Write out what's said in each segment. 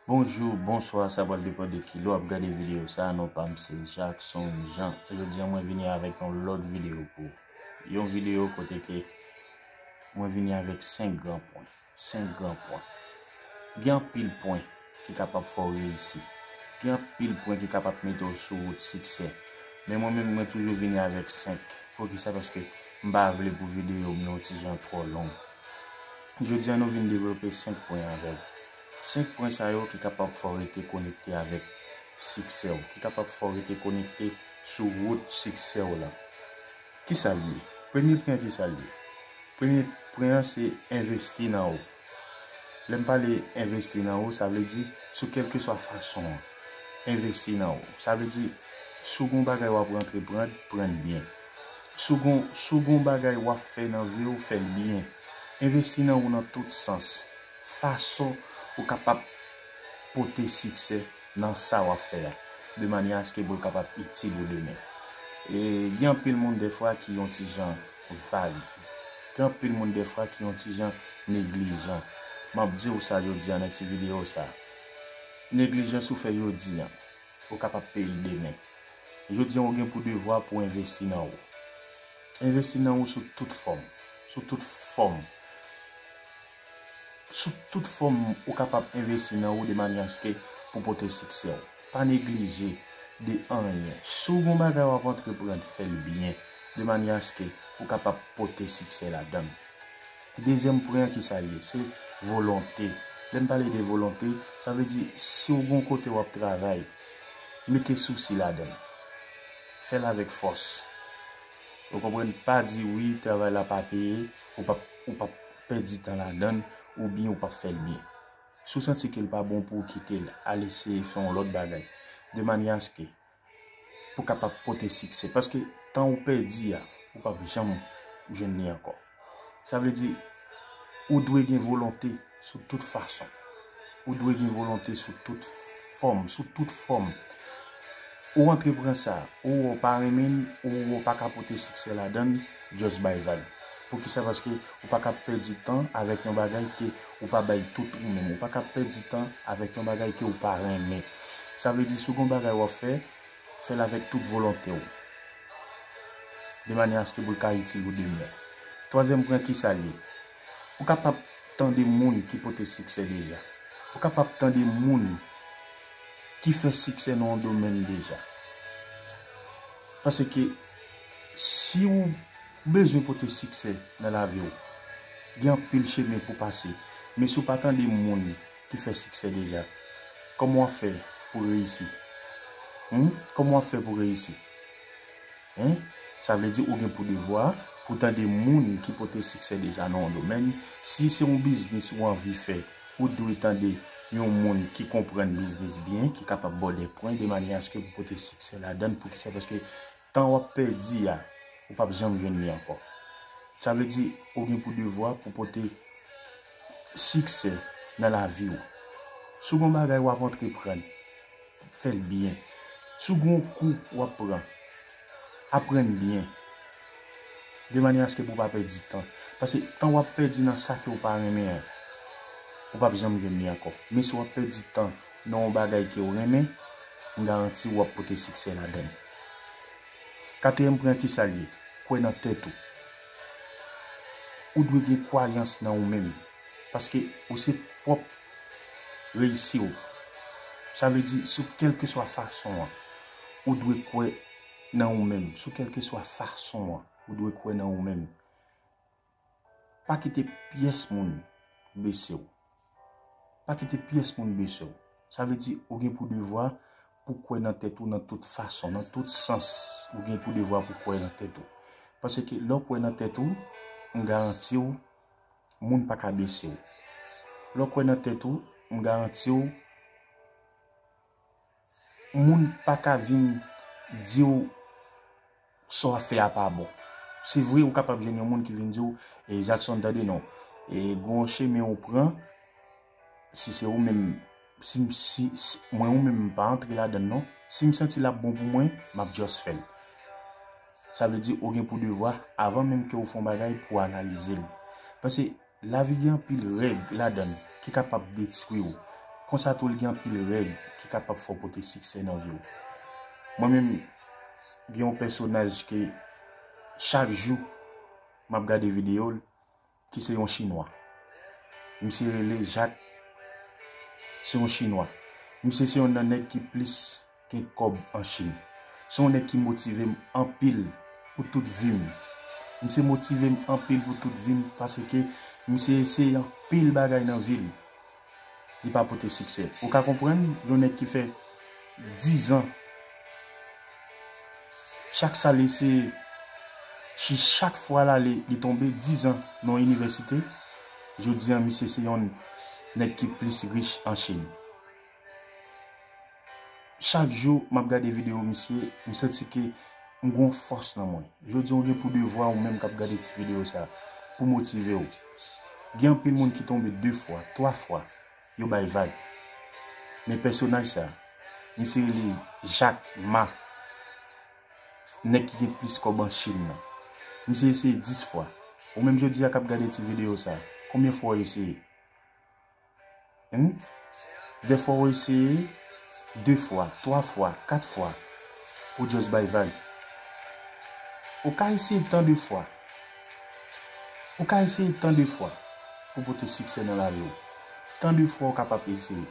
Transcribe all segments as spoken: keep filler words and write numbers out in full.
Bonjou, bonswa, sa pral depann de ki lè w ap gade videyo sa. Non pa m se Jackson Jean. Jodi a mwen vini avèk yon lòt videyo pou ou. Yon videyo kote ke mwen vini avèk senk gran pwen. Senk gran pwen. Gen anpil pwen ki kapab fè w reyisi. Gen anpil pwen ki kapab mete w sou wout siksè. Men mwen menm, mwen toujou vini avèk senk. Poukisa? Paske m pa vle pou videyo m yon ti jan twò long. Jodi a nou vin devlope senk pwen avè w. Senk pwen sa yo ki kapab fè w rete konekte avèk siksè w, ki kapab fè w rete konekte sou wout siksè w la. Kisa l ye? Premye pwen an, kisa l ye? Premye pwen an se envesti nan ou. Lè m pale envesti nan ou, sa vle di sou kèlkeswa fason an, envesti nan ou. Sa vle di si w gen yon bagay w ap antreprann, prann byen. Si w gen, si w gen yon bagay w ap fè nan vi w, fè l byen. Envesti nan ou nan tout sans. Fason ou kapab pote siksè nan sa w ap fè a, de manyè aske pou l kapab itil ou demen. E gen anpil moun defwa ki yon ti jan vag. Gen anpil moun defwa ki yon ti jan neglijan. M ap di w sa jodi a nan ti videyo sa. Neglijans ou fè jodi a, ou kapab peye l demen. Jodi a ou gen pou devwa pou envesti nan ou. Envesti nan ou sou tout fòm. Sou tout fòm. Sou tout fòm ou kapab envesti nan ou de manyè aske pou pote siksè w. Pa neglije de anyen. Si w gen yon bagay w ap antreprann, fè l byen, de manyè aske pou kapab pote siksè ladan l. Dezyèm pwen an, kisa l ye? Se volonte. Lè m pale de volonte, sa vle di si w gen yon kote w ap travay, mete sousi ladan l. Fè l avèk fòs. Ou konprann? Pa di wi, travay la pa peye, ou p ap, ou p ap pèdi tan ladan l, oubyen ou p ap fè l byen. Si w santi ke l pa bon pou ou, kite l, al eseye fè yon lòt bagay. De manyè aske pou kapab pote siksè. Paske tan ou pèdi a, ou p ap janm jwenn li ankò. Sa vle di, ou dwe gen volonte sou tout fason. Ou dwe gen volonte sou tout fòm, sou tout fòm. Ou antreprann sa, ou wè w pa renmen l, ou wè w pa ka pote siksè ladan l, just bay vag. Poukisa? Paske ou pa ka pèdi tan avèk yon bagay ke ou pa bay tout ou menm. Ou pa ka pèdi tan avèk yon bagay ke ou pa renmen. Sa vle di, si w gen yon bagay w ap fè, fè l avèk tout volonte w, de manyè aske pou l ka itil ou demen. Twazyèm pwen, kisa l ye? Ou kapab tande moun ki pote siksè deja. Ou kapab tande moun ki fè siksè nan yon domèn deja. Paske si w bezwen pote siksè nan lavi w, gen anpil chemen pou pase. Men si w pa tande moun ki fè siksè deja, kòman w ap fè pou reyisi? Hmm? Kòman w ap fè pou reyisi? Hein? Sa vle di ou gen pou devwa pou tande moun ki pote siksè deja nan yon domèn. Si se yon biznis ou anvi fè, ou dwe tande yon moun ki konprann biznis byen, ki kapab ba w de pwen de manyè aske pou pote siksè ladan l. Poukisa? Paske tan w ap pèdi a, ou p ap janm jwenn li ankò. Sa vle di ou gen pou devwa pou pote siksè nan lavi w. Si w gen yon bagay w ap antreprann, fè l byen. Si w gen yon kou w ap pran, aprann byen. De manyè aske pou w pa pèdi tan. Paske tan w ap pèdi nan sa ke w pa renmen an, ou p ap janm jwenn li ankò. Men si w ap pèdi tan nan yon bagay ke w renmen, m garanti w ap pote siksè ladan l. Katriyèm pwen an, kisa l ye? Kwè nan tèt ou. Ou dwe gen kwayans nan ou menm. Paske ou se pwòp reyisi w. Sa vle di, sou kèlkeswa fason an, ou dwe kwè nan ou menm. Sou kèlkeswa fason an, ou dwe kwè nan ou menm. Pa kite pyès moun bese w. Pa kite pyès moun bese w. Sa vle di, ou gen pou devwa pou kwè nan tèt ou nan tout fason, nan tout sans. Ou gen pou devwa pou kwè nan tèt ou. Paske lè w kwè nan tèt ou, m garanti w, moun pa ka bese w. Lè w kwè nan tèt ou, m garanti w, moun pa ka vin di w sa w ap fè a pa bon. Se vre, ou kapab jwenn yon moun ki vin di w, "E Jackson, tande non, e gen yon chemen ou pran, si se ou menm, si, si, si, mwen ou menm m pa antre ladan l non. Si m santi l ap bon pou mwen, m ap just fè l." Sa vle di ou gen pou devwa, avan menm ke ou fè yon bagay, pou w analize l. Paske lavi gen anpil règ ladan l ki kapab detwi w. Konsa tou, li gen anpil règ ki kapab fè w pote siksè nan vi w. Mwen menm, gen yon pèsonaj ke chak jou m ap gade videyo l, ki se yon chinwa. Misye rele Jak, se yon chinwa. Misye se yonn nan nèg ki plis gen kòb an Chin. Se yon nèg ki motive m anpil pou tout vi m. Misye motive m anpil pou tout vi m paske misye eseye anpil bagay nan vi l. Li pa pote siksè. Ou ka konprann yon nèg ki fè diz an, chak sa l eseye, si chak fwa l ale, li tonbe, diz an nan yon inivèsite, jodi a, misye se yon nèg ki plis rich an Chin. Chak jou m ap gade videyo misye, m santi ke m gen yon fòs nan mwen. Jodi a, w gen pou devwa, ou menm k ap gade ti videyo sa, pou motive w. Gen anpil moun ki tonbe de fwa, twa fwa, yo bay vag. Men pèsonaj sa, misye rele Jak Ma, nèg ki gen plis kòb an Chin nan. Misye eseye dis fwa. Ou menm jodi a k ap gade ti videyo sa, konbyen fwa w eseye? Hmm? Dèfwa w eseye de fwa, twa fwa, kat fwa, ou just bay vag. Ou ka eseye tan de fwa. Ou ka eseye tan de fwa pou pote siksè nan lavi w. Tan de fwa ou kapab eseye.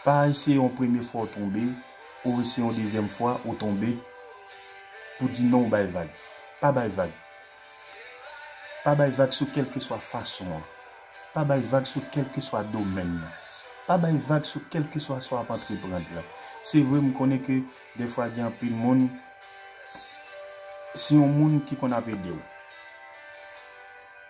Pa eseye yon premye fwa ou tonbe, ou eseye yon dezyèm fwa ou tonbe, pou di non ou bay vag. Pa bay vag. Pa bay vag sou kèlkeswa fason an. Pa bay vag sou kèlkeswa domèn nan. Pa bay vag sou kèlkeswa sa w ap antreprann lan. Se vre, m konnen ke dèfwa gen anpil moun, si yon moun ki konn ap ede w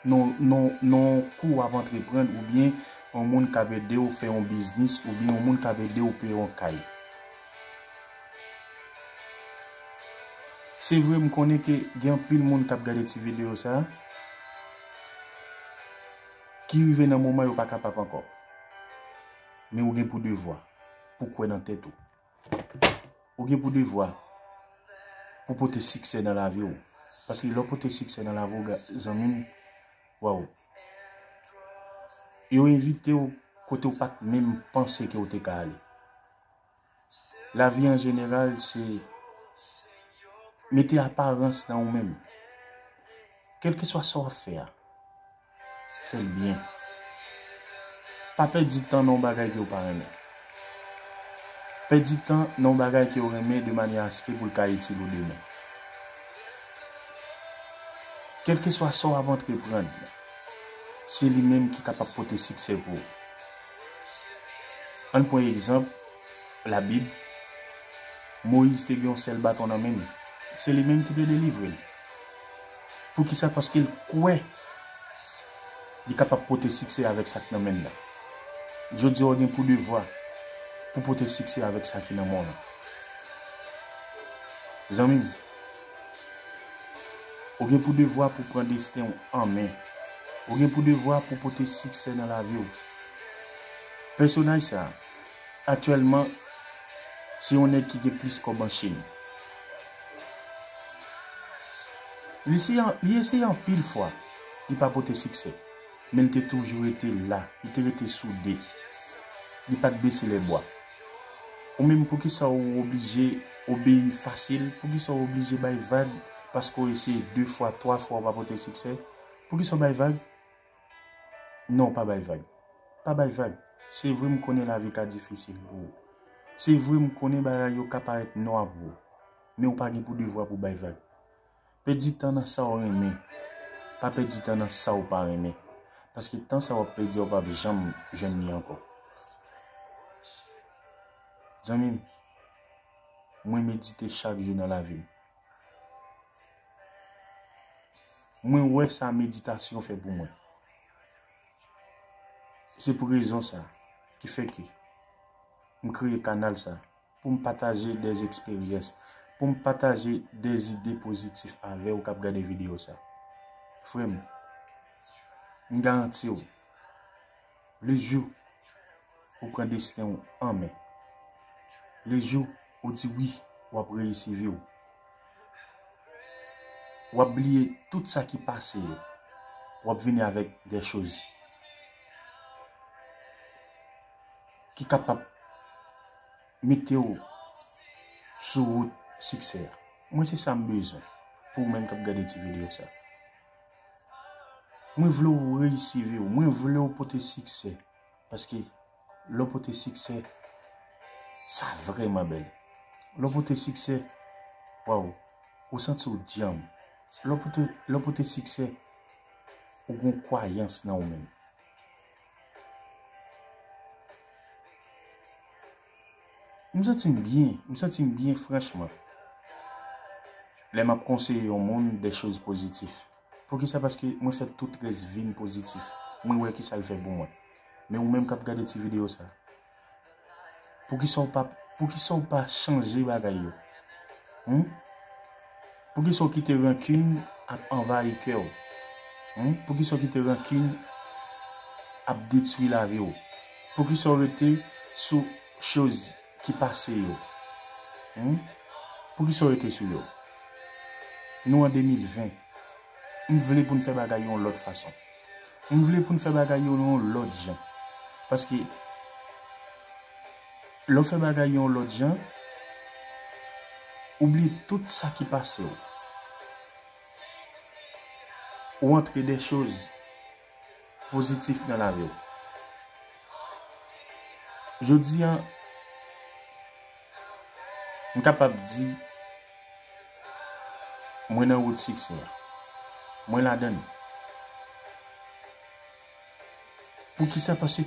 nan, nan, nan yon kou w ap antreprann, oubyen yon moun k ap ede w fè yon biznis, oubyen yon moun k ap ede w peye yon kay. Se vre, m konnen ke gen anpil moun k ap gade ti videyo sa, ki rive nan moman yo pa kapab ankò. Men ou gen pou devwa pou kwè nan tèt ou. Ou gen pou devwa pou pote siksè nan lavi w. Paske lè w pote siksè nan lavi w, ga-, zanmi m, waw. Yo envite w kote w pa t menm panse ke w te ka ale. Lavi an jeneral, se mete aparans nan ou menm. Kèlkeswa sa w ap fè a, fè l byen. Pa pèdi tan nan yon bagay ke w pa renmen. Pèdi tan nan yon bagay ke w renmen de manyè aske pou l ka itil ou demen. Kèlkeswa sa w ap antreprann, se li menm ki kapab pote siksè pou ou. Ann pran egzanp, Labib, Moyiz te gen yon sèl baton nan men l. Se li menm ki te delivre l. Poukisa? Paske l kwè li kapab pote siksè avèk sa k nan men l la. Jodi a, w gen pou devwa pou pote siksè avèk sa ki nan men w lan. Zanmi m, ou gen pou devwa pou pran desten w an men. Ou gen pou devwa pou pote siksè nan lavi w. Pèsonaj sa a, aktyèlman, se yon nèg ki gen plis kòb an Chin. Li eseye, li eseye anpil fwa, li pa pote siksè. Men li te toujou rete la, li te rete soude. Li pa t bese lè bwa. Ou menm, poukisa ou oblije obeyi fasil? Poukisa ou oblije bay vag paske w eseye de fwa, twa fwa, ou pa pote siksè? Poukisa w bay vag? Non, pa bay vag. Pa bay vag. Se vre, m konnen lavi ka difisil pou ou. Se vre, m konnen bagay yo ka parèt nwa pou ou. Men ou pa gen pou devwa pou bay vag. Pèdi tan nan sa w renmen. Pa pèdi tan nan sa w pa renmen. Paske tan sa w ap pèdi a, ou p ap janm jwenn li ankò. Zanmi m, mwen medite chak jou nan lavi m. Mwen wè sa meditasyon fè pou mwen. Se pou rezon sa ki fè ke m kreye kanal sa, pou m pataje dè eksperyans, pou m pataje dè ide pozitif avè w k ap gade videyo sa. Frè m, m garanti w, le jou ou pran desten w an men, le jou ou di wi, w ap reyisi vi w. W ap bliye tout sa ki pase yo. W ap vini avèk dè choz. ki kapab mete w sou wout siksè a. Mwen se sa m bezwen pou ou menm k ap gade ti videyo sa. Mwen vle w reyisi vi w, mwen vle w pote siksè. Paske lè w pote siksè, sa vrèman bèl. Lè w pote siksè, waw, ou santi w djanm. Lè w pote, lè w pote siksè, ou gen kwayans nan ou menm. M santi m byen, m santi m byen franchman. Lè m ap konseye yon moun de choz pozitif. Poukisa? Paske mwen fè tout rès vi m pozitif. Mwen wè kisa l fè pou mwen. Men ou menm k ap gade ti videyo sa, poukisa w pa, poukisa w pa chanje bagay yo? Hmm? Poukisa w kite rankin ap anvayi kè w? Hmm? Poukisa w kite rankin ap detwi lavi w? Poukisa w rete sou choz ki pase yo? Hmm? Poukisa w rete sou yo? Nou an de mil ven. M vle pou n fè bagay yon lòt fason. M vle pou n fè bagay yo yon lòt jan. Paske lè w fè bagay yon lòt jan, ou bliye tout sa ki pase w. Ou antre de choz pozitif nan lavi w. Jodi a, m kapab di, mwen nan wout siksè a. Mwen ladan l. Poukisa? Paske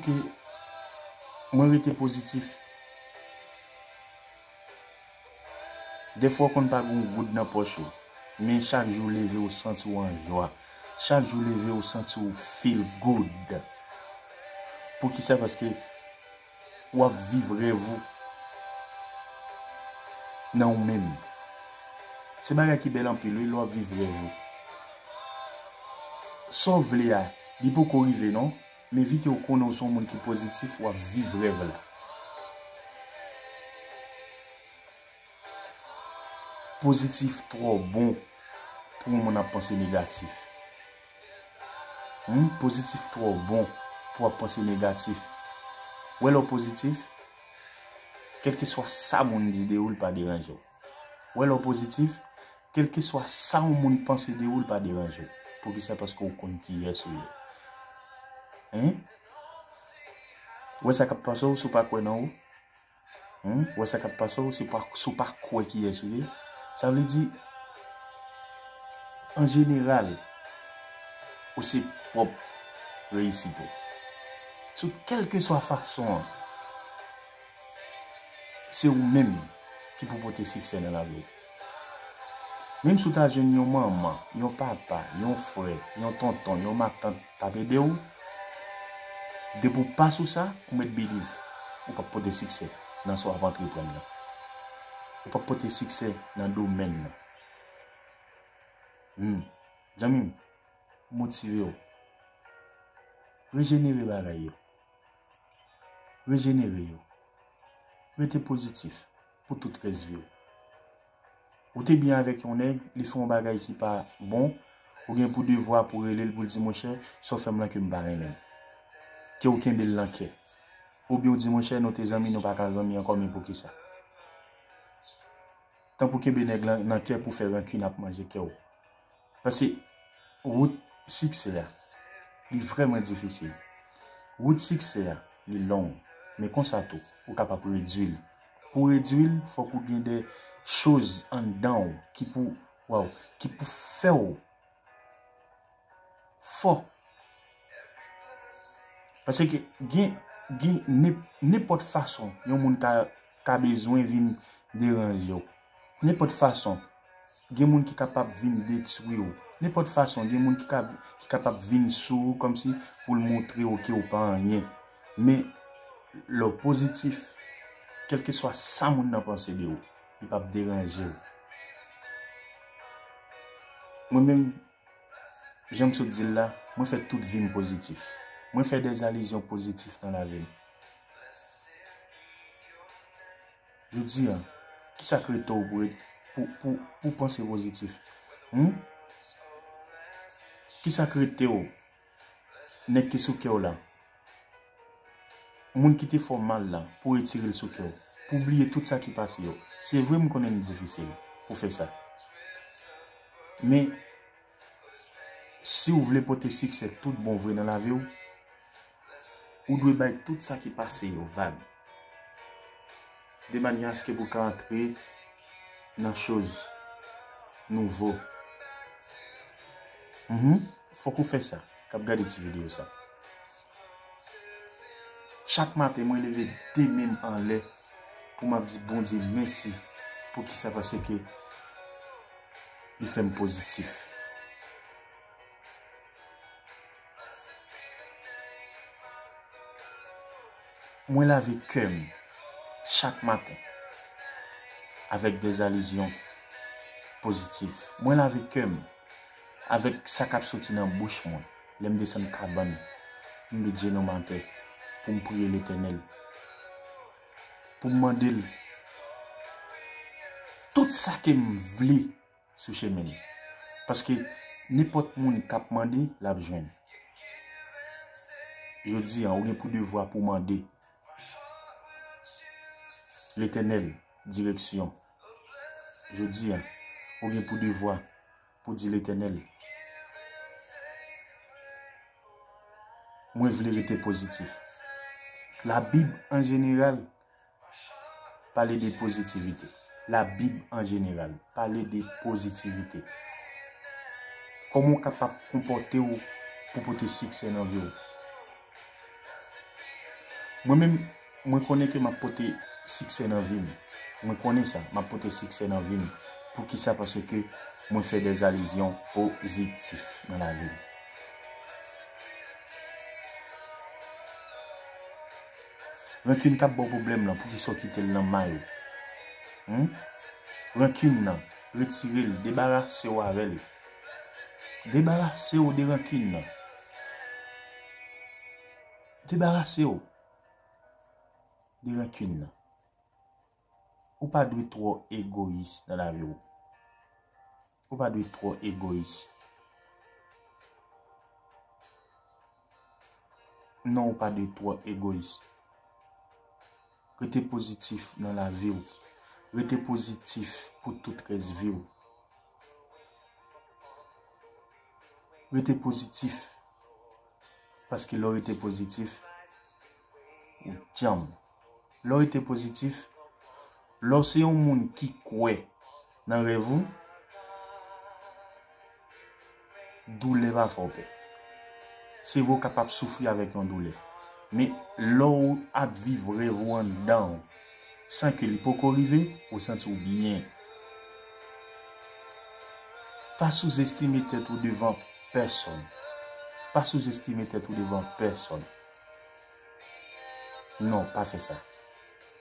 mwen rete pozitif. Defwa w konn pa gen yon goud nan pòch ou, men chak jou w leve w santi w an jwa. Chak jou w leve w santi w feel good. Poukisa? Paske w ap viv rèv ou nan ou menm. Se bagay ki bèl anpil wi, lè w ap viv rèv ou. Sa w vle a, li poko rive non, men vi ke w konnen w se yon moun ki pozitif, w ap viv rèv la. Pozitif twò bon pou yon moun ap panse negatif. Hmm, pozitif twò bon pou w ap panse negatif. Wè lè w pozitif, kèlkeswa sa moun di de ou, l pa deranje w. Wè lè w pozitif, kèlkeswa sa yon moun panse de ou, l pa deranje w. Poukisa? Paske w konn kiyès ou ye. Hein? Wè sa k ap pase w si w pa kwè nan ou? Hmm? Wè sa k ap pase w si w pa, si w pa kwè kiyès ou ye? Sa vle di, an jeneral, ou se pwòp reyisit ou. Sou kèlkeswa fason an, se ou menm ki pou pote siksè nan lavi w. Menm si w ta jwenn yon manman, yon papa, yon frè, yon tonton, yon matant, t ap ede w, depi w pa sou sa, ou mèt believe, ou p ap pote siksè nan sa w ap antreprann nan. Ou p ap pote siksè nan domèn nan. Hmm. Zanmi m, motive w. Rejenere bagay yo. Rejenere yo. Rete pozitif pou tout rès vi w. Ou te byen avèk yon nèg, li fè yon bagay ki pa bon, ou gen pou devwa pou rele l pou l di, monchè, sa w fè m lan ke m pa renmen l. Ke w kenbe l nan kè. Oubyen w di, monchè, nou te zanmi, nou pa ka zanmi ankò, men poukisa? Tanpri w kenbe nèg lan nan kè pou fè rankin ap manje kè w. Paske wout siksè a, li vrèman difisil. Wout siksè a, li long. Men konsa tou, ou kapab redwi l. Pou w redwi l, fòk ou gen de choz anndan w ki pou, waw, ki pou fè w fò. Paske gen, gen nen-, nenpòt fason yon moun ka, ka bezwen vin deranje w. Nenpòt fason, gen moun ki kapab vin detwi w. Nenpòt fason, gen moun ki ka, ki kapab vin sou ou kòmsi pou l montre w ke w pa anyen. Men, lè w pozitif, kèlkeswa sa moun nan panse de ou, li p ap deranje w. Mwen menm, jan m sot di l la, mwen fè tout vi m pozitif. Mwen fè de alizyon pozitif nan lavi m. Jodi a, kisa k rete w pou, pou, pou, pou panse pozitif? Hmm? Kisa k rete w? Nèg ki sou kè w la. moun ki te fè w mal la, pou retire l sou kè w, pou bliye tout sa ki pase yo. Se vre, m konnen li difisil pou fè sa. Men, si w vle pote siksè tout bon vre nan lavi w, ou dwe bay tout sa ki pase yo vag. De manyè aske pou ka antre nan choz nouvo. Mhm. Fòk ou fè sa, k ap gade ti videyo sa. Chak maten, mwen leve de men m anlè pou m ap di Bondye mèsi. Poukisa? Paske li fè m pozitif. Mwen lave kè m chak maten avèk dè alizyon pozitif. Mwen lave kè m avèk sa k ap soti nan bouch mwen. Lè m desann kabann, m met jenou m atè pou m priye Letènèl, pou m mande l tout sa ke m vle sou chemen m. Paske nenpòt moun k ap mande, l ap jwenn. Jodi a, ou gen pou devwa pou mande Letènèl direksyon. Jodi a, ou gen pou devwa pou di Letènèl, mwen vle rete pozitif. Labib an jeneral pale de pozitivite. Labib an jeneral pale de pozitivite. Kòman w kapab konpòte w pou pote siksè nan vi w? Mwen menm, mwen konnen ke m ap pote siksè nan vi m. Mwen konnen sa, m ap pote siksè nan vi m. Poukisa? Paske mwen fè dè alizyon pozitif nan lavi m. Rankin k ap ba w pwoblèm lan, poukisa w kite l nan may ou? Hmm? Rankin nan, retire l, debarase w avè l. Debarase w de rankin nan. Debarase w de rankin nan. Ou pa dwe twò egoyis nan lavi w. Ou pa dwe twò egoyis. Non, ou pa dwe twò egoyis. Rete pozitif nan lavi w. Rete pozitif pou tout rès vi w. Rete pozitif. Paske lè w rete pozitif, ou djanm. Lè w rete pozitif, lè w se yon moun ki kwè nan rèv ou, doulè pa fè w pè. Se vre w kapab soufri avèk yon doulè. Men lè w ap viv rèv ou anndan w, san ke li poko rive, ou santi w byen. Pa souzestime tèt ou devan pèsonn. Pa souzestime tèt ou devan pèsonn. Non, pa fè sa.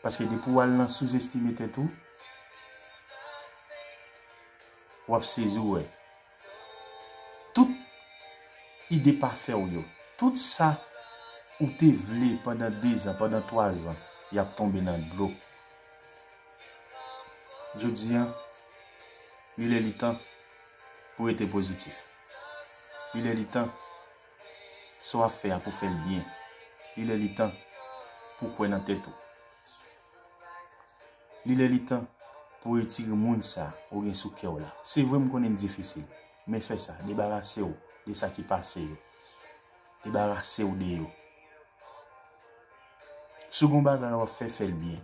Paske depi w al nan souzestime tèt ou, w ap sezi w wè. Tout ide pafè w yo, tout sa ou te vle pandan dezan, pandan twazan, y ap tonbe nan dlo. Jodi a, li lè li tan pou rete pozitif. Li lè li tan sa w ap fè a pou fè l byen. Li lè li tan pou kwè nan tèt ou. Li lè li tan pou retire moun sa ou gen sou kè w la. Se vre m konnen l difisil, men fè sa, debarase w de sa ki pase yo. Debarase w de yo. Si w gen yon bagay w ap fè, fè l byen.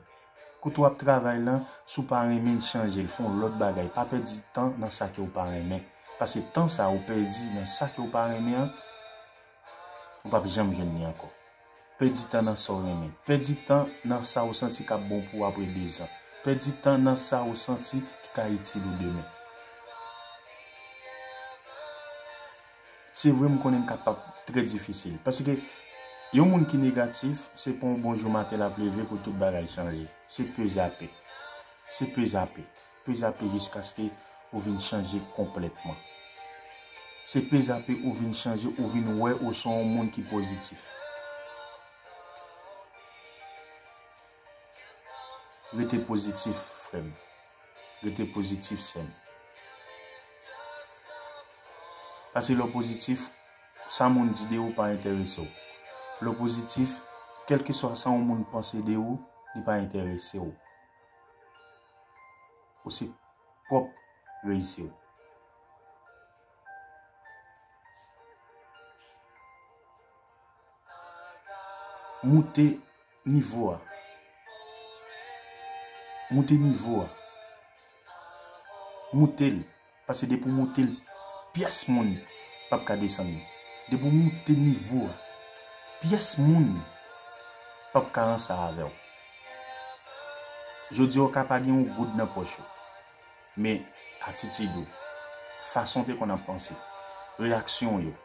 Kote w ap travay lan, si w pa renmen l, chanje l, fè yon lòt bagay. Pa pèdi tan nan sa ke w pa renmen. Paske tan sa ou pèdi nan sa ke w pa renmen an, ou p ap janm jwenn li ankò. Pèdi tan nan sa w renmen. Pèdi tan nan sa ou santi k ap bon pou w apre dezan. Pèdi tan nan sa ou santi ki ka itil ou demen. Se vre, m konnen l kapab trè difisil. Paske yon moun ki negatif, se pa yon bon jou maten l ap leve pou tout bagay chanje. Se pèzape. Se pèzape. Pèzape jiskaske ou vin chanje konplètman. Se pèzape ou vin chanje, ou vin wè ou se yon moun ki pozitif. Rete pozitif, frè m. Rete pozitif, sè m. Paske lè w pozitif, sa moun di de ou pa enterese w. Lè w pozitif, Kèlkeswa sa yon moun panse de ou, li pa enterese w. Ou se pwòp reyisi w. Moute nivo a. Moute nivo a. Moute l. Paske depi w moute l, pyès moun p ap ka desann li. Depi w moute nivo a, pyès moun p ap ka ansa avè w. Jodi a, w ka pa gen yon goud nan pòch ou, men atitid ou, fason w te konn ap panse, reyaksyon w yo,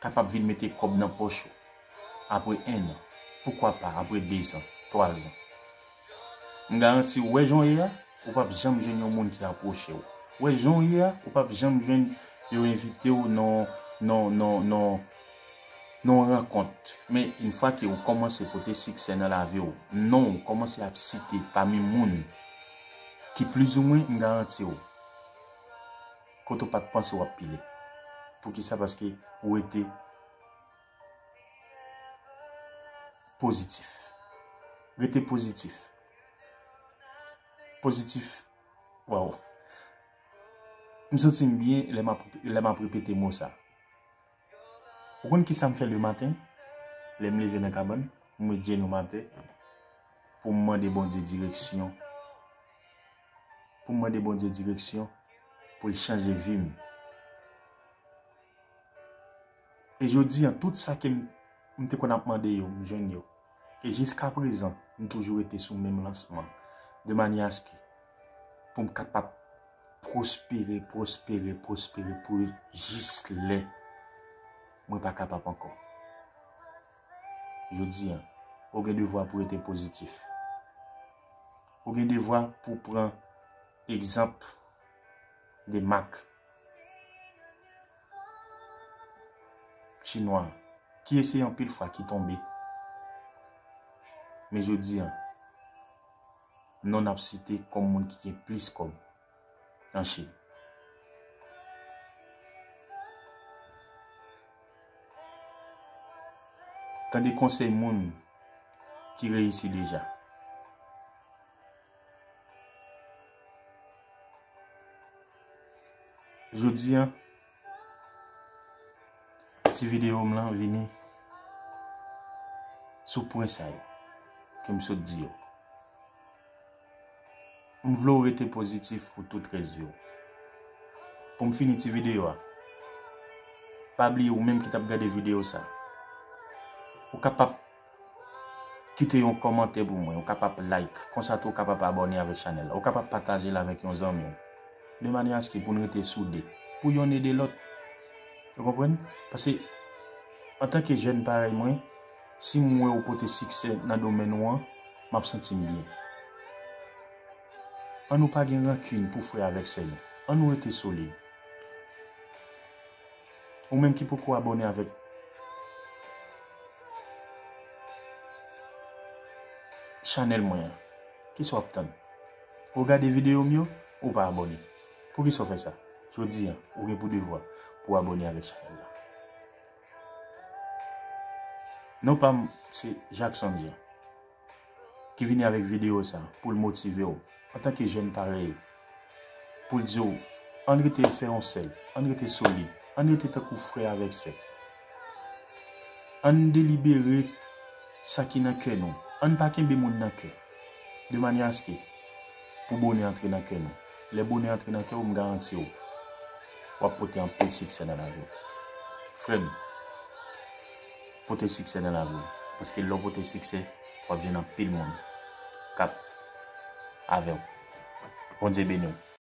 kapab vin mete kòb nan pòch ou apre en an, poukwa pa apre dezan, twazan. M garanti w, wè jan w ye a, ou p ap janm jwenn yon moun ki apwoche w. Wè jan w ye a, ou p ap janm jwenn yo envite w nan, nan, nan, nan, nan rankont. Men, yon fwa ke ou kòmanse pote siksè nan lavi w, non w kòmanse ap site pami moun ki plizoumwen, m garanti w, kote w pa t panse w ap pile. Poukisa? Paske ou rete pozitif. Rete pozitif. Pozitif. Waw. M santi m byen lè m ap, lè m ap repete mo sa. Ou konn kisa m fè lematen? Lè m leve nan kabann, m met je nou atè pou m mande Bondye direksyon. Pou m mande Bondye direksyon, pou l chanje vi m. E jodi a, tout sa ke m, m te konn ap mande yo, m jwenn yo. E jiskaprezan, m toujou rete sou menm lansman. De manyè aske pou m kapab pwospere, pwospere, pwospere pou jis lè mwen pa kapab ankò. Jodi a, ou gen devwa pou rete pozitif. Ou gen devwa pou pran egzanp de mak chinwa ki eseye anpil fwa, ki tonbe. Men jodi a, non n ap site kòm moun ki gen plis kòb an Chin. Tande konsèy moun ki reyisi deja. Jodi a, ti videyo m lan vini sou pwen sa yo ke m sot di yo. M vle w rete pozitif pou tout rès vi w. Pou m fini ti videyo a, pa bliye ou menm ki t ap gade videyo sa, ou kapab kite yon kòmantè pou mwen, ou kapab like, konsa tou ou kapab abòne avèk chanèl la, ou kapab pataje l avèk yon zanmi w, de manyè aske pou n rete soude, pou yonn ede lòt. Ou konprann? Paske, antanke jèn parèy mwen, si m wè ou pote siksè nan domèn ou an, m ap santi m byen. Ann nou pa gen rankin pou frè avèk sè nou. Ann nou rete solid. Ou menm ki poko abòne avèk chanèl mwen an, kisa w ap tann? Ou gade videyo m yo, ou pa abòne. Poukisa w fè sa? Jodi a, ou gen pou devwa pou abòne avèk chanèl la. Non pa m, se Jackson Jean ki vini avèk videyo sa pou l motive w antanke jèn parèy ou, pou l di w, ann rete fè yon sèl, ann rete solid, ann rete tankou frè avèk sè. Ann delibere sa ki nan kè nou. Ann pa kenbe moun nan kè. De manyè aske pou bonè antre nan kè nou. Lè bonè antre nan kè w, m garanti w, w ap pote anpil siksè nan lavi w. Frè m, pote siksè nan lavi w. Paske lè w pote siksè, w ap jwenn anpil moun k ap avè w. Bondye beni w.